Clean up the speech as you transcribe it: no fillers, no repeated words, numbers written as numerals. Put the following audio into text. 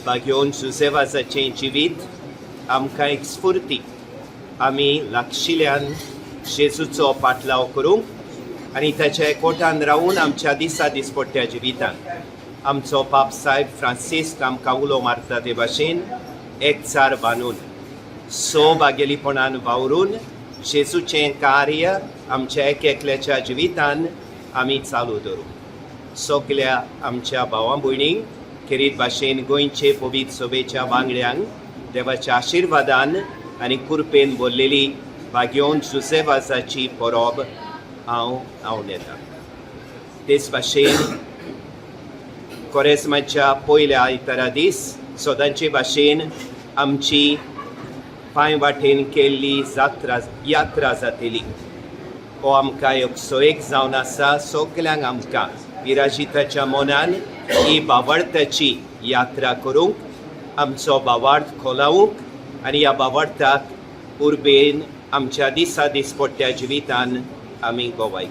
भाग्योन जुझेवाजाचें जिवीत आमकां एक स्फुर्ती आमी लागशिल्ल्यान जेजूचो पाटलाव करूंक आनी ताच्या एकवटान रावून आमच्या दिसा दिसपट्ट्या जिवितान आमचो पाप साहेब फ्रांसिस्क आमकां उलो मारता ते भाशेन एकचार बांदून सौभागेलीपणान वावरून जेजूचें कार्य आमच्या एक एकल्याच्या जिवितान आमी चालू दवरूं. सगल्या आमच्या भावां भयणींक, खेरीत भाशेन गोंयचे पवित्र सभेच्या वांगड्यांक देवाच्या आशिर्वादान आनी कृपेन भरलेली भाग्योन जुझेवाजाची परब हांव आंवडेतां. तेच भाशेन कोरेस्माच्या पयल्या आयतारा दीस सदांचे भाशेन आमची पांय वाटेन केल्ली जात्रा यात्रा जातली. हो आमकां एक सोयेक जावन आसा. सगल्यांक आमकां विराजिताच्या मनान ही भावार्थाची यात्रा करूंक, आमचो भावार्थ खोलावूंक आनी ह्या भावार्थाक उर्बेन आमच्या दिसा दिसपट्ट्या जिवितान आमी गोवाय.